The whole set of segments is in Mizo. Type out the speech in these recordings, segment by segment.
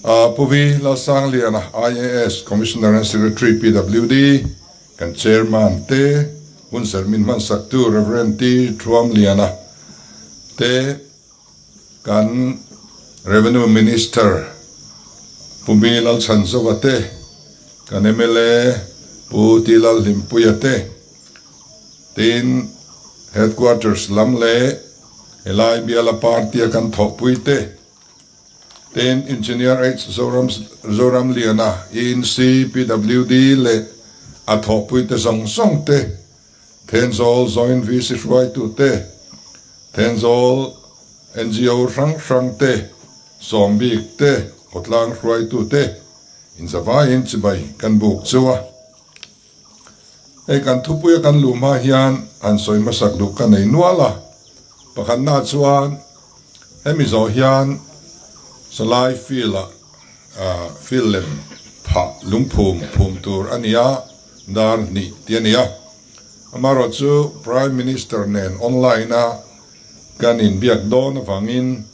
Pu Vi Lalsangliana, IAS, Commissioner and Secretary, PWD, kan Chairman te, hunserh min hmansaktu Rev. T. Thuamliana te, kan Revenue Minister Pu Mi Lalchhanzova te, kan mla Pu T. Lalhlimpuia te, tin Headquarters lam leh helai biala party-a kan thawhpui te, Tin, Engineer H. Zoram Zoramliana, ENC, PWD leh a thawhpuite zawng zawng te, Thenzawl Joint VC hruaitu te, Thenzawl NGO hrang hrang te, Sawmbik te, khawtlang hruaitu te, inzavaiin chibai kan buk chu a. Hei kan thupuia kan luh hma hian han sawi hmasak duh ka nei nual a, pakhatna chuan hemi zawh hian Salai field ah field lem phah lungphum phum tur a ni a, dar hnih tih a ni a. Amaherawh chu Prime Minister nen online a kan inbiak dawn avangin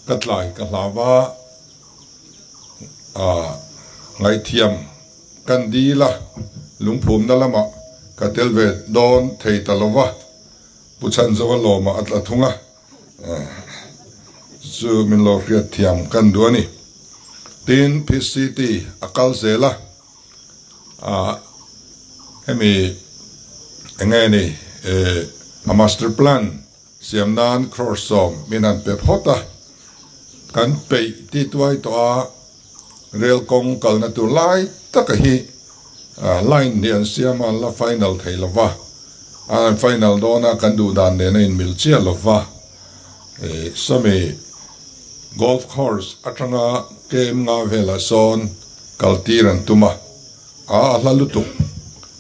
ka tlai ka hlau a, ngaihthiam Kan dil a, lungphumna lamah ka tel ve dawn thei ta lo va, Pu Chhanzova lawmah a tla thung a, chu min lo hriat thiam kan duh a ni. Tin, PCT a kal zel a, hemi eng nge ni, a master plan Siam nan crore 10 min han pe phawt a, kan peih ti tuai tawh a, rel kawng kalna tur lai taka hi line hi an siam a, an la final thei lo va, an final dawn a kan duh dan nen a inmil chiah lo va, sawmi golf course atanga kem nga velah sawn kal tir an tum a. A a hla lutuk.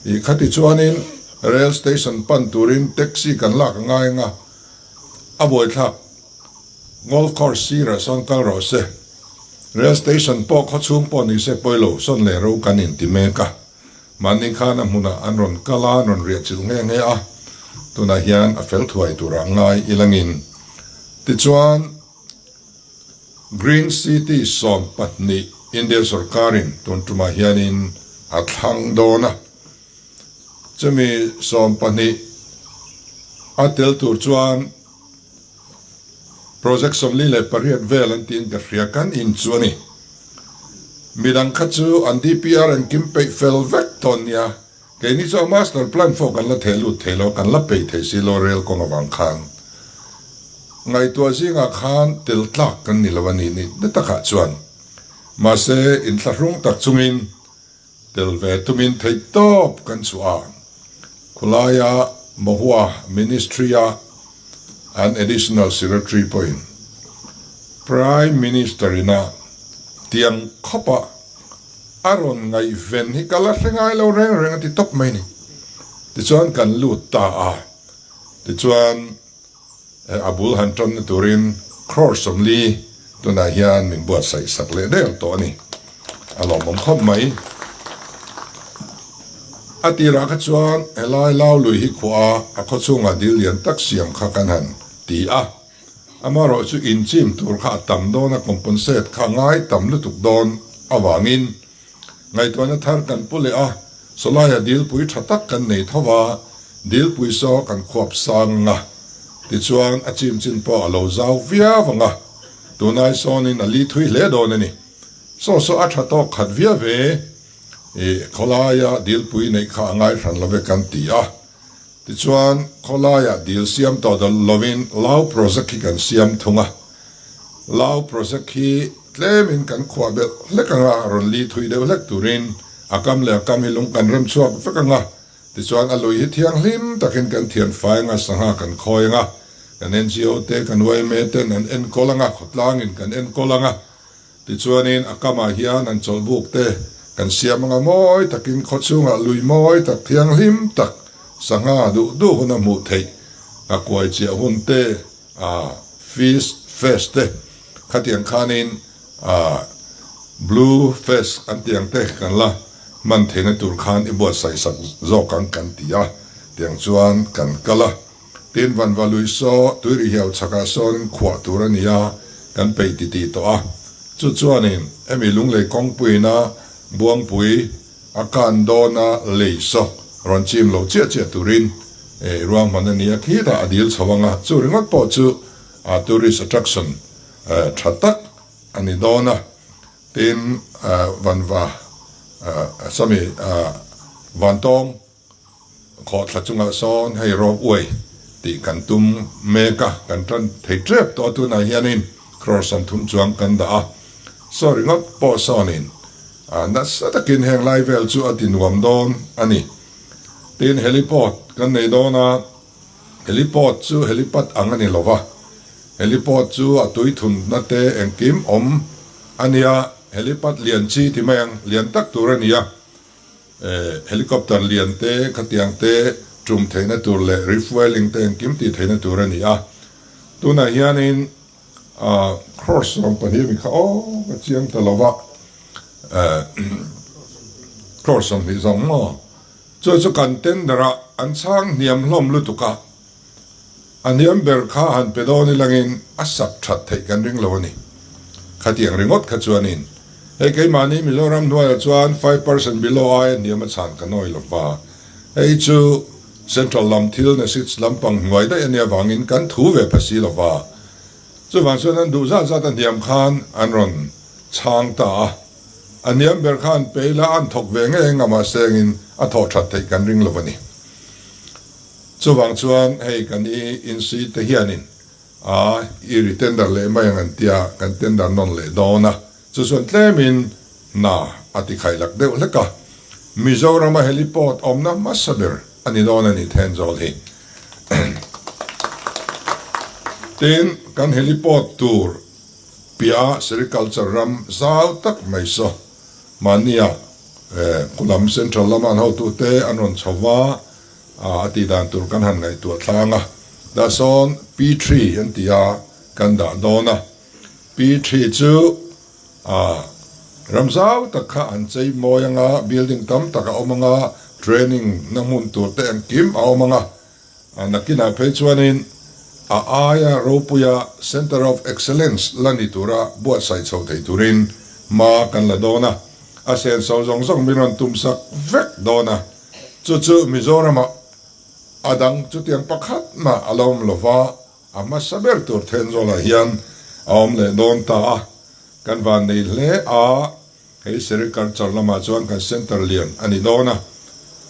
I khati chuanin rail station pan turin taxi kan lak a ngai anga, a buaithlak. Golf course sirah sawn kal rawh se. Rail station pawh khawchhung pawh ni se pawilo sawn leh ro kan inti mek a. Mahni khan a hmunah an rawn kal a, an rawn riah chilh nghe nghe a. Tunah hian a fel thuai turah ngai ilangin. Tichuan. Green City 12 India sorkarin tun tumah hianin a thlang dawn a, chumi 12 a tel tur chuan project 48 vel an tiin ka hria kan in chu a ni. Midang kha chu an DPR engkim peih fel vek tawh nia. Keini chu a master plan fawh kan la theh lut thei lo, kan la peih thei si lo rel kawng avang khan ngaihtuah zingah khan tel tlak kan ni lo a ni ni na takah chuan. Mahse inthlahrung tak chungin tel ve tumin theih tawp kan chhuah a, khawlaia Mahua Ministry-a an Additional Secretary pawhin Prime Minister-ina tiang khawpa A rawn ngaihven hi ka la hre ngai lo reng reng a ti tawp mai ni. Tichuan kan lut ta a, tichuan a bul han tawnna turin crore 40 tunah hian min buatsaih sak leh der tawh a ni. A lawmawm khawp mai. A tirah kha chuan helai Laului hi khuaa a khawchhungah dil lian tak siam kha kan han ti a. Amaherawh chu inchim tur kha a tam dawn a, compensate kha a ngai tam lutuk dawn avangin ngaihtuahna thar kan pu leh a, sawlaia dilpui tha tak kan nei tho va, dilpui saw kan khuap sang ang a, tichuan a chim chin pawh a lo zau viau ang a, tunai sawnin a li thui hle dawn a ni. Saw saw a tha tawk khat viau ve, i khawlaia dilpui neih kha a ngai hran lo ve kan ti a. Tichuan, khawlaiah dil siam tawh dawlh lovin Lau Project hi kan siam thung a. Lau Project hi tlemin kan khuah belh hlek ang a, rawn li thui deuh hlek turin a kam leh a kam hi lung kan rem chhuak vek ang a. Tichuan, a lui hi thianghlim takin kan thian fai ang a, sangha kan khawi ang a, kan NGO te, kan yma ten an enkawl ang a, khawtlangin kan enkawl ang a. Tichuanin a kamah hian an chawlhbuk te kan siam anga mawi takin khaw chhungah lui mawi tak thianghlim tak sangha duh duh hun a hmuh theih a kuai chiah hun te a fish fest te khatiang khanin a blue fest an tih ang te kan la hman theihna tur khan i buatsaih sak zawk ang kan ti a tiang chuan kan kal a. Tin, Vanvalui saw Tuirihiau chhakah sawnin khuah tur a ni a, kan peih titih tawh a. Chu chuanin hemi Lunglei kawngpuiina Buangpui a kan dawna lei saw rawn chim lo chiah chiah turin ruahman a ni a, khitah a dil chho ang a, chu ringawt pawh chu tourist attraction tha tak a ni dawn a. Tin, Vanva, sawmi Vantawng Khawhthla chungah sawn hei rope way tih kan tum mek a, kan tan thei tep tawh a, tunah hianin crore 30 chuang kan dah a, saw ringawt pawh sawnin nasa takin heng lai vel chu a ti nuam dawn a ni. Tin, heliport kan nei dawn a, heliport chu helipad ang a ni lo va, heliport chu a tui thunna te engkim awm a nia, helipad lian chi ti mai ang, lian tak tur a ni a. Helicopter lian te, khatiang te tum theihna tur leh refuelling te engkim tih theihna tur a ni a. Tunah hianin crores 12 mi kha aw ka chiang ta lo va, crores 20 zawng maw? Chu chu kan tender a, an chhang hniam hlawm lutuk a, A hniam ber kha han pe dawn ilangin a sak that theih kan ring lo a ni. Khatiang ringawt kha chuanin hei keimahni Mizoram hnuaiah chuan 5% below aia hniam a chhan ka nawi lo va. Hei chu Central lam thil NASIDS lampang hnuai daih a nia vangin kan thu ve pha si lo va. Chuvang chuan an duh zat zat a hniam khan an rawn chhang ta a. A hniam ber kha an pe ila an thawk ve ngei eng a mahsengin a thawh that theih kan ring lo a ni. Chuvang chuan hei kan i insi te hianin a i ri tender leh mai ang an tia, kan tender nawn leh dawn a, chu chuan tlemin hna a ti khailak deuh hlek a, Mizorama heliport awmna hmasa ber a ni dawn a ni Thenzawl hi. Tin, kan heliport tur piah sericulture ram zau tak mai saw mahnia Kulam Central lama an hotute an rawn chho va, A tih dan tur kan han ngaihtuah tlang a, dah sawn Pi Tree an ti a, kan dah dawn a. Pi Tree chu a ram zau tak kha an chei mawi ang a, building tam tak a awm ang a, training na hmun tur te engkim a awm ang a. Nakinah phei chuanin a aia ropuia Centre of Excellence la ni tura buatsaih chho thei turin hma kan la dawn a, a senso zawng zawng min rawn tumsak vek dawn a. Chu chu Mizoramah a dang chutiang pakhat mah a la awm lo va, a hmasa ber tur Thenzawlah hian a awm leh dawn ta a. Kan van nei hle a, hei Sericulture lamah chuan kan centre lian a ni dawn a.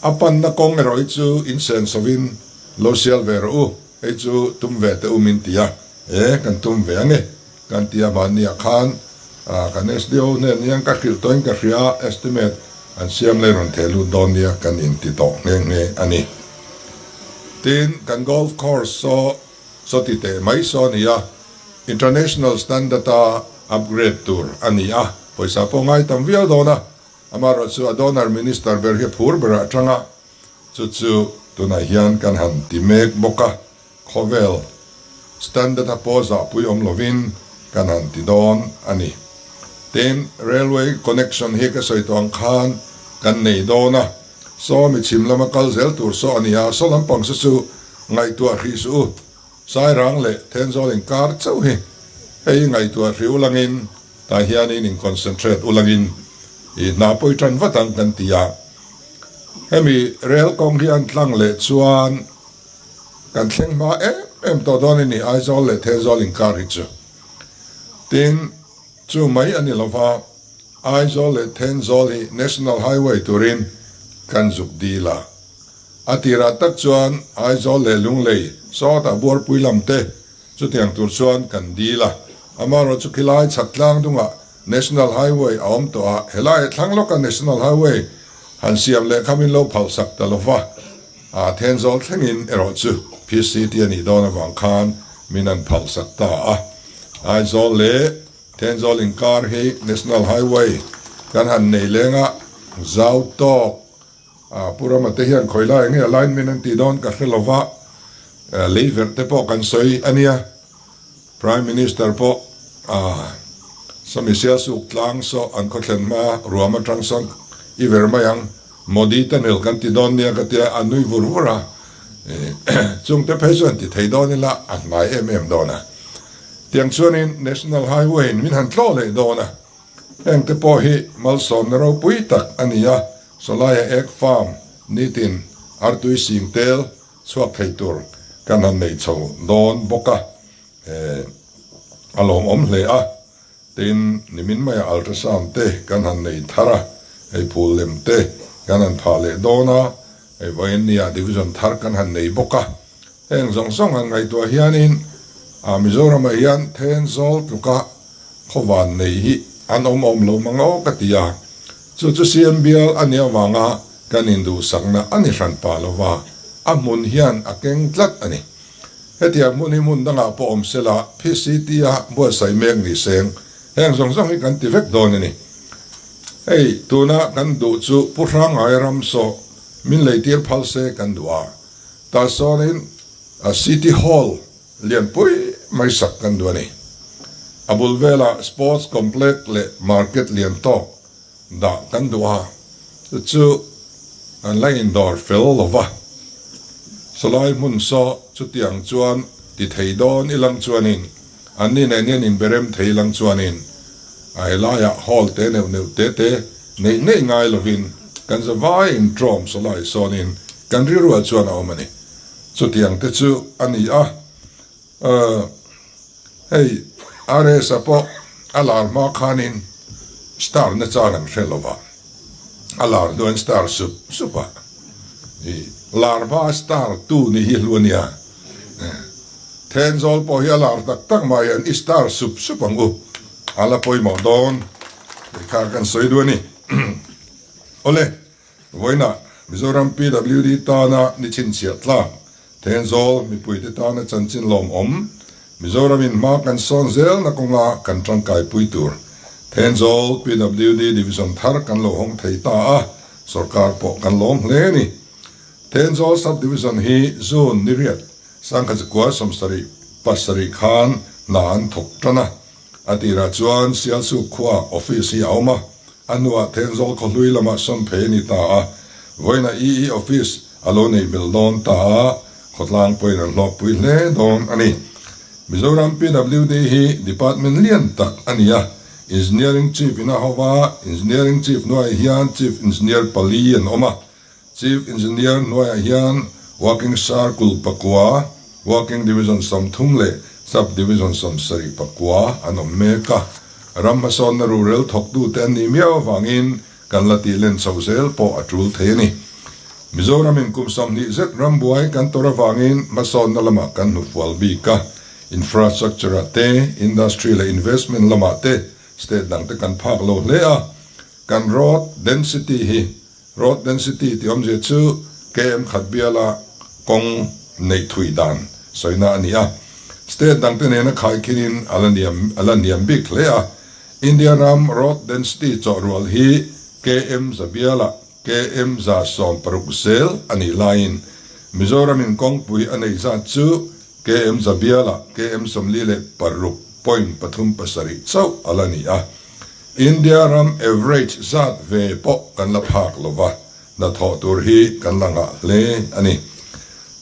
A panna kawng erawh hi chu insenso-in lo sial ve rawh u, hei chu tum ve teh u min ti a, e kan tum ve ange Kan ti a mahniah khan kan SDO hnen hian ka hrilh tawhin ka hria, estimate an siam leh rawn theh lut dawn nia kan inti tawh nghe nghe a ni. Tin, kan golf course saw saw ti teh mai saw a ni a, international standard a upgrade tur a ni a, pawisa pawh ngai tam viau dawn a, amaherawhchu chu a donor minister ber hi a phur berah atang a, chu chu tunah hian kan han ti mek bawk a. Khawvel standard a pawh zahpui awm lovin kan han ti dawn a ni. Tin, railway connection hi ka sawi tawh ang khan kan nei dawn a, saw mi chhim lama kal zel tur saw a ni a, saw lampang saw chu ngaihtuah hrih suh u, Sairang leh Thenzawl inkar chauh hi hei ngaihtuah hrih ulangin tah hianin in concentrate ulangin i hna pawi tan vat ang kan ti a. Hemi rail kawng hi an tlang leh chuan Kan thleng hma em em tawh dawn a ni Aizawl leh Thenzawl inkar hi chu. Tin, chu mai a ni lo va, Aizawl leh Thenzawl hi National Highway turin kan zuk dil a. A tirah tak chuan Aizawl leh Lunglei sawtah Buarpui lam te chutiang tur chuan kan dil a. Amaherawhchu chu khilai chhak tlang dungah National Highway a awm tawh a, helai thlang lawka National Highway han siam leh kha min lo phalsak ta lo va. A Thenzawl thlengin erawh chu PCT a nih dawn avang khan min an phalsak ta a. Aizawl leh Thenzawl inkar hi National Highway kan han nei leng a, zau tawk a Pu Rama te hian khawi lai nge alignment an tih dawn ka hre lo va, lei verh te pawh kan sawi a nia. Prime Minister pawh a Sami Sialsuk tlang saw an khawthlen hma ruam atang sawn i ver mai ang, Modi tunnel kan ti dawn nia ka tia a nui vur vur a, chungte phei chuan ti thei dawn ila a hnai em em dawn a. Tiang chuanin National Highway in min han tlawh leh dawn a. Heng te pawh hi malsawmna ropui tak a ni a, Sawlaia Egg Farm nitin artui sing tel chhuak thei tur kan han nei chho dawn bawk a, a lawmawm hle a. Tin, nimin maia ultrasound te kan han nei thar a, hei phul lem te kan han phah leh dawn a, hei vawiin nia division thar kan han nei bawk a. Heng zawng zawng han ngaihtuah hianin Mizoramah hian Thenzawl tluka khawvan nei hi an awm awm lo mang aw ka ti a, chu chu CM bial a nih avanga kan induhsakna a ni hran pah lova, a hmun hian a keng tlat a ni. Hetiang hmun hi hmun dangah pawh awm sela PCT-a buatsaih mek ni seng, heng zawng zawng hi kan ti vek dawn a ni. Hei, tuna kan duh chu Pu Hrangai ram saw min leitir phal se kan duh a, tah sawnin City Hall lianpui mai sak kan duh a ni. A bul velah Sports Complex leh Market lian tawk dah kan duh a, chu chu an la indawr fel lo va. Sawlai hmun saw chutiang chuan ti thei dawn ilang chuanin anni nen hian inberem thei ilang chuanin a helaiah hall te neuh neuh te te neih neih ngai lovin kan zavai intrawm sawlai sawnin kan rilruah chuan a awm a ni. Chutiang te chu a ni a. Hei RS-a pawh a lar hma khanin star na chang an hre lova, a lar hnuan star sup sup a, i lar hma star tu ni hi hlu a nia. Thenzawl pawh hi a lar tak tak mah hian i star sup sup ang u, a la pawimawh dawn tih kha kan sawi duh a ni. Awle, vawiinah Mizoram PWD tana ni chhinchhiah tlak Thenzawl mipuite tana chanchin lawmawm, Mizoramin hma kan sawn zelna kawnga kan tangkaipui tur Thenzawl PWD Division thar kan lo hawng thei ta a, sorkar pawh kan lawm hle a ni. Thenzawl Sub Division hi June ni riat sangkhatzikua 77 khan hna an thawk tan a, A tirah chuan Sialsuk khuaah office hi a awm a, a hnuah Thenzawl khawhlui lamah sawn phei a ni ta a. Vawiinah EE office a lo neih belh dawn ta a, khawtlang pawhin an hlawkpui hle dawn a ni. Mizoram PWD hi department lian tak a ni a, Engineering Chief in a ho va, Engineering Chief hnuaiah hian Chief Engineer pali an awm a, Chief Engineer hnuaiah hian Working Circle pakua, Working Division 30 leh Sub Division 70 pakua an awm mek a. Ram hmasawnna rurel thawktute an nih miau avangin kan la tih len chhoh zel pawh a tul thei a ni. Mizoramin kum 20 zet rambuai kan tawrh avangin hmasawnna lamah kan hnufual bik a, infrastructure-ah te, industry leh investment lamah te state dangte kan phak lo hle a. Kan road density hi Road density tih awmzia chu KM khat biala kawng neih thui dan sawina a ni a. State dangte nena khaikhinin a la niam a la niam bik hle a. India ram road density chawhrual hi KM za biala KM 160 zel a nih laiin Mizoramin kawngpui a neih zat chu KM za biala KM 46.37 chauh a la ni a. India ram average zat ve pawh kan la phak lo va, hnathawh tur hi kan la ngah hle a ni.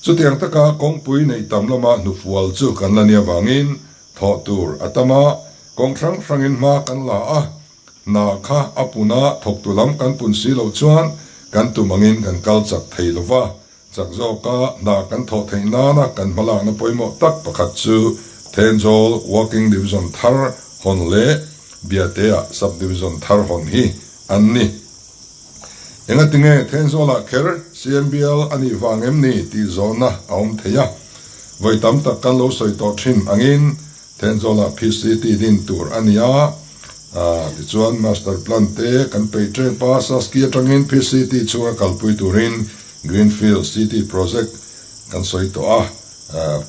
Chutiang taka kawngpui neih tam lama hnufual chu kan la nia vangin thawh tur a tam a, kawng hrang hrangin hma kan la a, hna kha a pun a, thawktu lam kan pun si loh chuan kan tum angin kan kal chak thei lo va, Chak zawka hna kan thawh theih nana kan hmalakna pawimawh tak pakhat chu Thenzawl Working Division thar hawn leh Biatea Sub Division thar hawn hi an ni. Engatinge Thenzawlah kher CMBL a nih vang em ni tih zawhna a awm thei a. Vawi tam tak kan lo sawi tawh thin angin Thenzawlah PCT din tur a ni a, tichuan Master Plan te kan peih tep a, Saski atangin PCT chhunga kalpui turin Greenfield City Project kan sawi tawh a,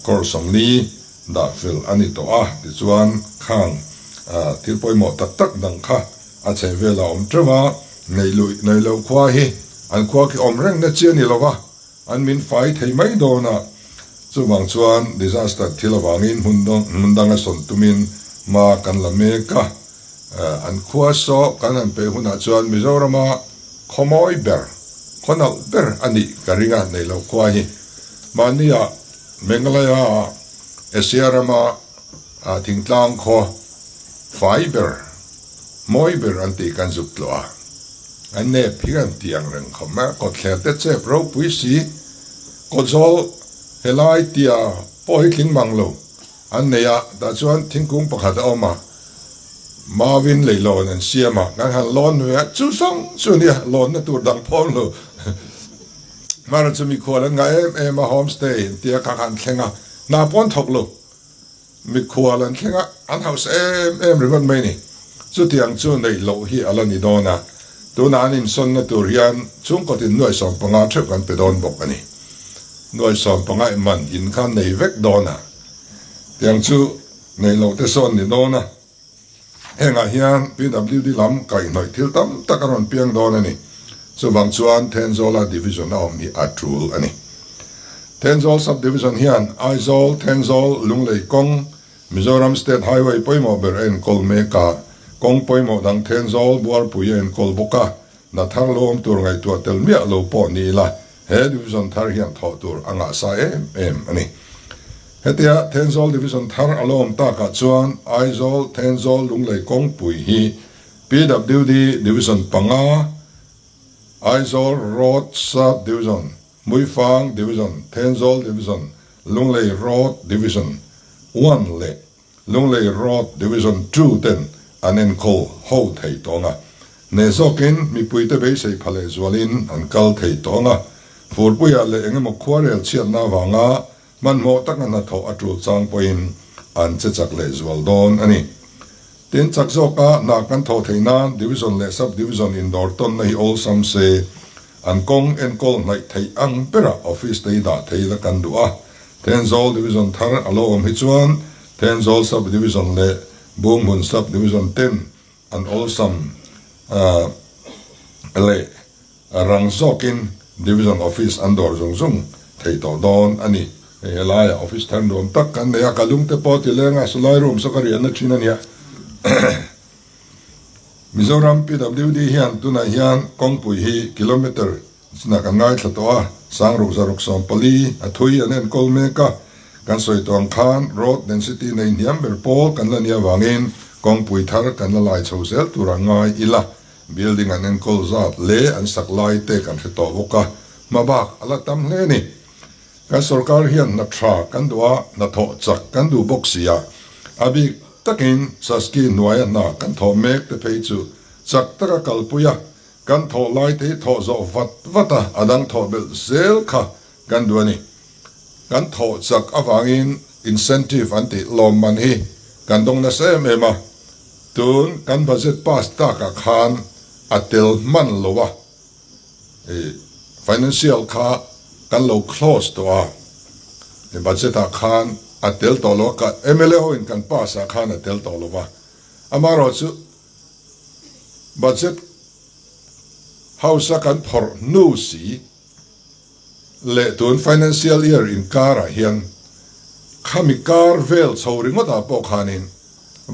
crore 40 dah fel a ni tawh a, tichuan khang thil pawimawh tak tak dang kha a chheh velah a awm teuh a, neih loh khua hi an khua khi awm reng na chi a ni lo va, an min fai thei mai dawn a, chuvang chuan disaster thil avangin hmun danga sawn tumin hma kan la mek a, an khua saw kan han peh hunah chuan Mizorama Khaw mawi ber, khaw nalh ber a nih ka ring a, nei lo khua hi. Mahnia Meghalaya-ah Asia rama thingtlang khaw fai ber Mawi ber an tih kan zuk tlawh a, an nep hi an ti ang reng khawp mai a, kawtthler te chep ropui si, kawtzawl helai tia pawh hi tling mang lo an nei a, tah chuan thingkung pakhat a awm a, mauin leilawn an siam a, kan han lawn ve a, chu zawng chu nia lawnna tur dang phawm lo, hmara chu mikhual an ngah em em a, homestay an tia kha kha an thleng a, hna pawh an thawk lo. Mikhual an thleng a, an hausa em em ringawt mai ni. Chutiang chu neih loh hi a la ni dawn a, tunah an insawnna tur hian chhungkawtin nuai 15 theuh kan pe dawn bawk a ni. Nuai 15 i man in kha nei vek dawn a, tiang chu neih loh te sawn ni dawn a. Hengah hian PWD lam kaihhnawih thil tam tak a rawn piang dawn a ni. Chuvang chuan Thenzawla Division a awm hi a tul a ni. Thenzawl Sub-Division hian Aizawl, Thenzawl, Lunglei kawng, Mizoram State Highway pawimawh ber a enkawl mek a, kawng pawimawh dang Thenzawl, Buarpui a enkawl bawk a, hna thar lo awm tur ngaihtuah tel miah lo pawh ni ila, he Division thar hian thawh tur a ngahsa em em a ni. Hetia Thenzawl Division thar a lo awm takah chuan Aizawl, Thenzawl, Lunglei kawngpui hi PWD Division panga, Aizawl Road Sub-Division, Hmuifang Division, Thenzawl Division, Lunglei Road Division One leh Lunglei Road Division Two ten an enkawl ho thei tawng a. Hneh zawkin mipuite beisei pha leh zualin an kal thei tawng a. Furpuiah leh engemaw khuarel chhiatna avanga Hmanhmawh taka hnathawh a tul chang pawhin an che chak leh zual dawn a ni. Tin, chak zawka hna kan thawh theih nan Division leh Sub Division indawr tawnna hi awlsam se, an kawng enkawl hnaih theih ang berah Office te hi dah thei la kan duh a. Thenzawl Division thar a lo awm hi chuan Thenzawl Sub Division leh Bunghmun Sub Division ten an awlsam leh Rang zawkin Division Office an dawr zung zung thei tawh dawn a ni. Hei helaiah office thar nuam tak kan nei a, ka lung te pawh ti leng a, sawlai room saw ka riahna thin a nia. Mizoram PWD hian tunah hian kawngpui hi kilometre chinah kan ngaithla tawh a, sangruk zaruk 14 a thui an enkawl mek a, kan sawi tawh ang khan road density nei hniam ber pawl kan la nih avangin kawngpui thar kan la lai chho zel tur a ngai ila. Building an enkawl zat leh an sak lai te kan hre tawh bawk a, hma bak a la tam hle a ni. Kan sorkar hian hna tha kan duh a, hnathawh chak kan duh bawk si a, a bik takin Saski hnuaia hna kan thawh mek te phei chu chak taka kalpui a, kan thawh lai te hi thawh zawh vat vat a, a dang thawh belh zel kha kan duh a ni. Kan thawh chak avangin incentive an tih lawmman hi kan dawng nasa em em a, tun kan budget pass takah khan a tel hman lo a, financial kha kan lo close tawh a, budget ah khan a tel tawh lo a, mla ho in kan pass ah khan a tel tawh lo va, amaherawhchu budget house a kan phawrh hnu si, leh tun financial year inkarah hian khami kar vel chho ringawtah pawh khanin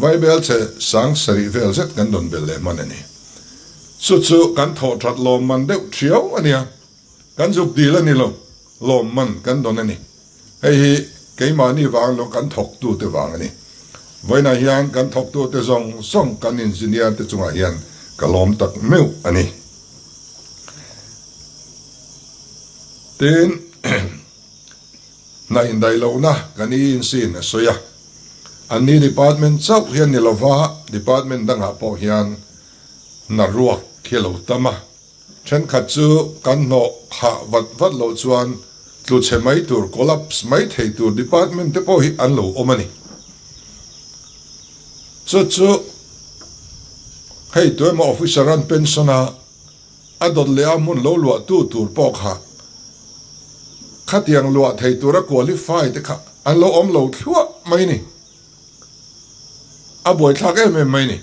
vaibel che sang sarih vel zet kan dawn belh leh hman a ni. Chu chu kan thawh that lawmman deuh thiau a nia, kan zuk dil a ni lo, lawmman kan dawn a ni. Hei hi keimahni vang lo kan thawktute vang a ni. Vawiinah hian kan thawktute zawng zawng kan engineer te chungah hian ka lawm tak meuh a ni. Tin, hna indaih lohna kan ENC in a sawi a, anni department chauh hian ni lova department dangah pawh hian hna ruak hi a lo tam a, thenkhat chu kan hnawh khah vat vat loh chuan tlu chhe mai tur, collapse mai thei tur department te pawh hi an lo awm a ni. Chu chu hei tuemaw officer an pension a, A dawt leh a hmun lo luahtu tur pawh kha khatiang luah thei tura qualify te kha an lo awm lo thluah mai ni. A buaithlak em em mai ni.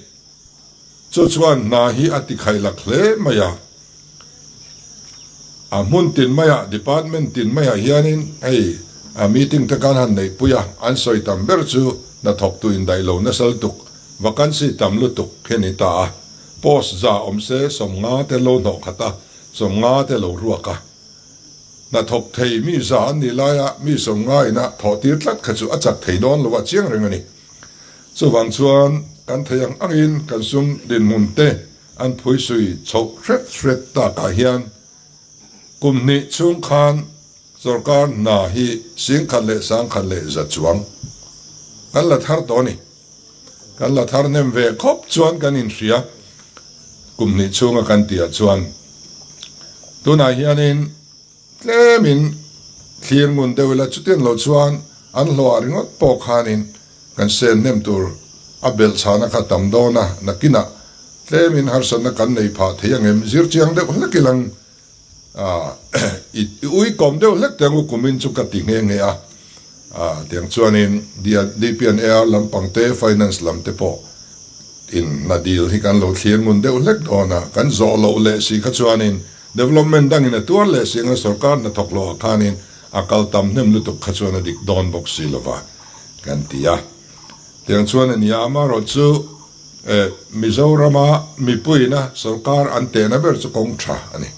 Chu chuan hna hi a ti khailak hle mai a. A hmun tin maiah, department tin maiah hianin hei a meeting te khan han neihpui a, an sawi tam ber chu hnathawktu indaih lo nasa lutuk, vacancy tam lutuk hi a ni ta a. Post za awm se 50 te lo hnawh khat a, 50 te lo ruak a. Hnathawk thei mi za an nih laia mi 50 ina thawh tir tlat kha chu a chak thei dawn lo a chiang reng a ni. Chuvang chuan. kan thei ang angin kan sum dinhmun te an phuisui chhoh hret hret takah hian kum hnih chhung khan sorkar hna hi 10,000 leh 10,000 leh za chuang kan la thar tawh a ni. Kan la thar hnem ve khawp chuan kan inhria kum hnih chhunga kan tihah chuan tunah hianin Tlemin thlir ngun deuh ila chutiang lo chuan an hlawhah ringawt pawh khanin kan sen hnem tur a belh chhahna kha tam dawn a, nakinah tlemin harsatna kan nei phah thei ang em? Zir chiang deuh hlek ilang i uikawm deuh hlek teh ang u kumin chu ka ti nghe nghe a, tiang chuanin DPNAR lampang te finance lam te pawh in hna dil hi kan lo thlir ngun deuh hlek dawn a, kan zawh loh leh si kha chuanin Development dangin a tuar leh si anga sorkar hnathawk hlawhah khanin a kal tam hnem lutuk kha chuan a dik dawn bawk si lova kan ti a. Tiang chuan a nia, amaherawh chu Mizorama mipuiina sorkar an tehna ber chu kawng tha a ni.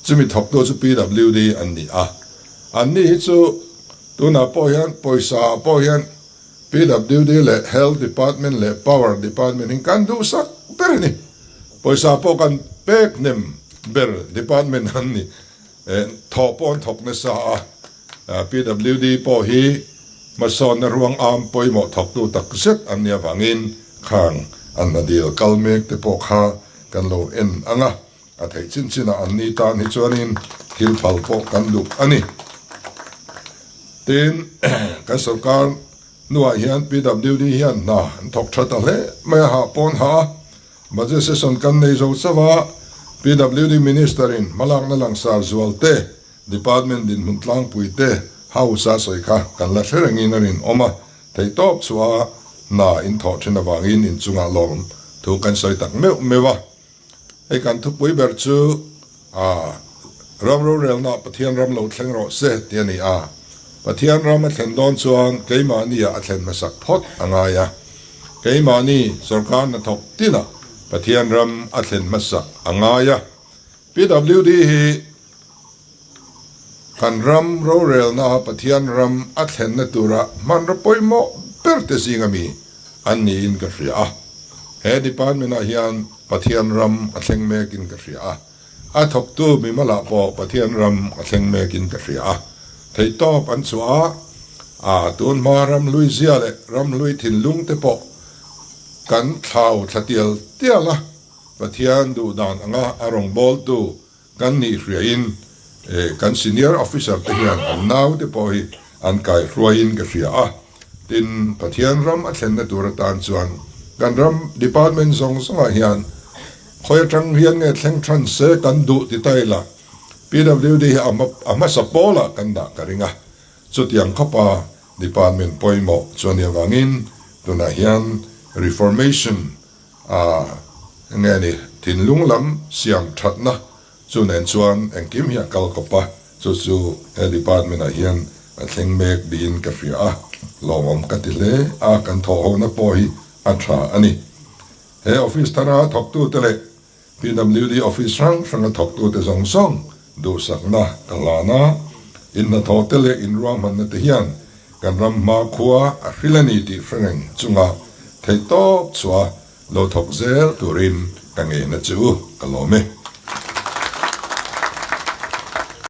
Chumi thawktu chu PWD an ni a. Anni hi chu tunah pawh hian pawisa ah pawh hian PWD leh Health Department leh Power Department hi kan duhsak ber a ni. Pawisa pawh kan pek hnem ber department an ni. Thawh pawh an thawk nasa a, PWD pawh hi hmasawnna ruang am pawimawh thawktu tak zet an nih avangin khang an hna dil kal mek te pawh kha kan lo en ang a. A theih chin chinah an ni tan hi chuanin thil phal pawh kan duh a ni. Tin, kan sorkar hnuah hian PWD hian hna an thawk tha ta hle mai a, hah pawn hah a. Budget session kan nei zo chauh a, PWD Minister-in hmalakna langsar zual te, Department dinhmun tlangpui te House a sawi kha kan la hre rengin a rinawm a, theihtawp chhuah a hna in thawh thin avangin inchungah lawm thu kan sawi tak meuh meuh a. Hei kan thupui ber chu a ram rorelna Pathian ram lo thleng rawh se tih a ni a. Pathian ram a thlen dawn chuan keimahnia a thlen hmasak phawt a ngai a. Keimahni sorkar hnathawk tinah Pathian ram a thlen hmasak a ngai a. PWD hi kan ram rorelna Pathian ram a thlenna tura hmanraw pawimawh ber te zinga mi an niin ka hria a. He department ah hian Pathian ram a thleng mekin ka hria a. A thawktu mimalah pawh Pathian ram a thleng mekin ka hria a. Theihtawp an chhuah a, a tun hma ramhlui zia leh ramhlui thinlung te pawh kan thlau thla tial tial a. Pathian duhdan anga a rawngbawltu Kan nih hriain kan senior officer te hian an naute pawh hi an kaihruaiin ka hria a, tin Pathian ram a thlenna tur atan chuan kan ram department zawng zawngah hian khawi atang hian nge thleng than se kan duh ti ta ila PWD hi a hmasa pawlah kan dah ka ring a, chutiang khawpa department pawimawh chuan nih avangin tunah hian reformation A, nge ni, thinlung lam siam thatna chu nen chuan engkim hi a kal kawp a, chu chu he department ah hian a thleng mek niin ka hria a, lawmawm ka ti hle a, kan thawhhona pawh hi a tha a ni. He office thara thawktute leh PWD office hrang hranga thawktute zawng zawng duhsakna ka hlan a, inhnathawhte leh inruahmanna te hian kan ram hmakhua a hril a ni tih hre reng chunga theihtawp chhuah lo thawk zel turin ka ngeina chu ka lawm e.